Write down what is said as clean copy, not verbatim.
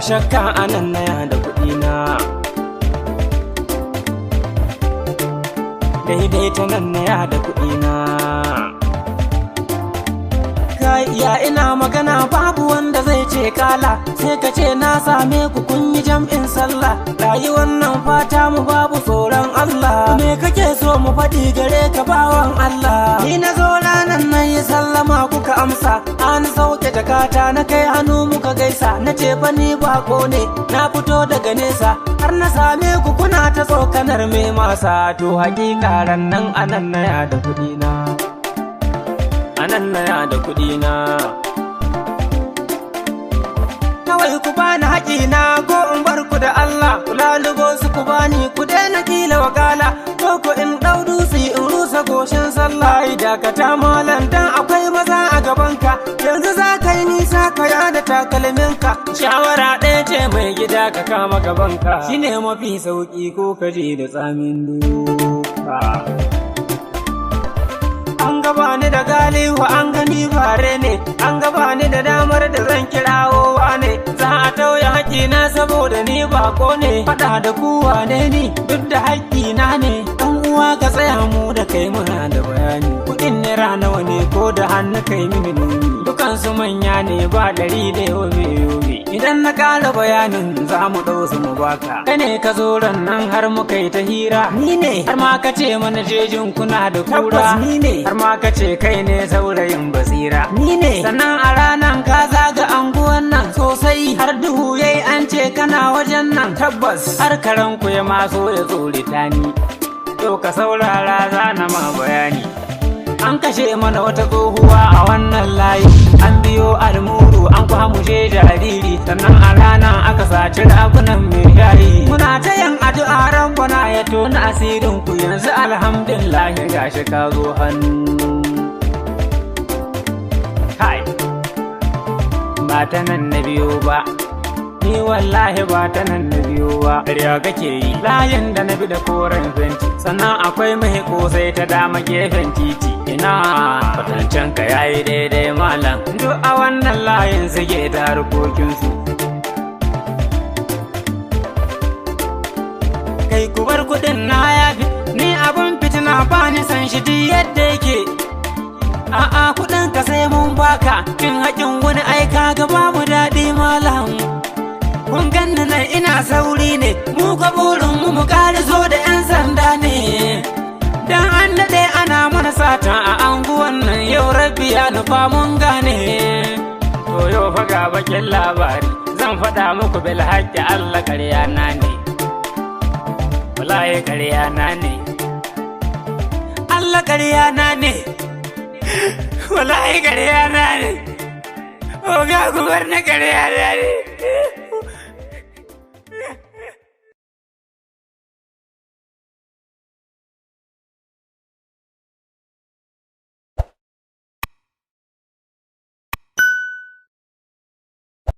Shakka anan na da kuɗi na. Daidai ta nan na da kuɗi na. Ya ina magana babu wanda zai ce kala, sai ka ce na same ku kun yi jam'in sallah. Rayuwar nan fata mu babu tsoron Allah. Me kake so mu faɗi gare ka bawan Allah? Ni na zo ranar nan yi sallama kuka amsa, an sauke jakata na kai hannu muka gaisa. Na ce fa ni bako ne, na fito daga nesa, har na same ku kuna ta tsokanar me masa. To hakika ran nan anan na da kuɗi na. Anan na da kuɗi na. Kawai ku bani haƙina ko in bar ku da Allah. Ku lalubo su ku bani, ku daina kila wakala, ko ku in ɗau dutse in rusa goshin sallah. Dakata malam dan akwai maza a gabanka, yanzu za ka yi nisa ka yada takalminka. Shawara ɗaya ce mai gida, ka kama gabanka, shine mafi sauƙi ko ka je da tsamin duka. An gaba ni da galihu, an gani bare ne, an gaba ni da damar da zan kirawo ne. Za a tauye haƙƙina saboda ni bako ne. Faɗa da ku wane ni, duk da haƙƙina ne. Dan uwa ka tsaya, mu da kai muna da bayani. Kuɗin naira nawa ne ko da hannu kai mini nuni? Dukansu manya ne, ba ɗari da yobe yobe. Idan na ƙara bayanin za mu ɗau su mu baka. Kai ne ka zo ran nan har muka yi ta hira. Ni ne. Har ma ka ce mana jejin kuna da kura. Tabbas ni ne. Har ma ka ce kai ne saurayin basira. Ni ne. Sannan a ranan ka zaga anguwan nan sosai, har duhu yayi an ce kana wajen nan. Tabbas. Har karan ku ya maso ya tsorita ni. To ka saurara, zana ma bayani. An kashe mana wata tsohuwa a wannan layi, an biyo almuru an kwamushe jariri. Sannan a rana aka saci ragunan mai shayi. Muna ta yin addu'a rabbana ya tona asirin ku, yanzu alhamdulillah gashi ka zo hannu. Kai, ba ta nan na biyo ba. Ni wallahi ba ta nan na biyo ba. Ƙarya kake yi. Layin da na bi da koren fenti, sannan akwai mai kosai ta dama gefen titi. Ina kwatancen ka yayi daidai malam. Duk a wannan layin suke ta harkokinsu. Kai, ku bar kuɗin, na yafi. Ni abun fitina ba ni san shi duk yadda yake. A'a, kuɗin ka sai mun baka, cin haƙin wani aika ga babu daɗi malam. Kun ganni nan ina sauri ne, mu ka burin mu mu ƙara zo da 'yan sanda ne. Dan an daɗe ana mana sata a anguwan nan, yau rabbi ya nufa mun gane. To yau fa ga bakin labari, zan faɗa muku bil haƙƙi, Allah ƙarya na ne. Wallahi ƙarya na ne. Allah ƙarya na ne. Wallahi ƙarya na ne. Oga, gubar na ƙarya na ne.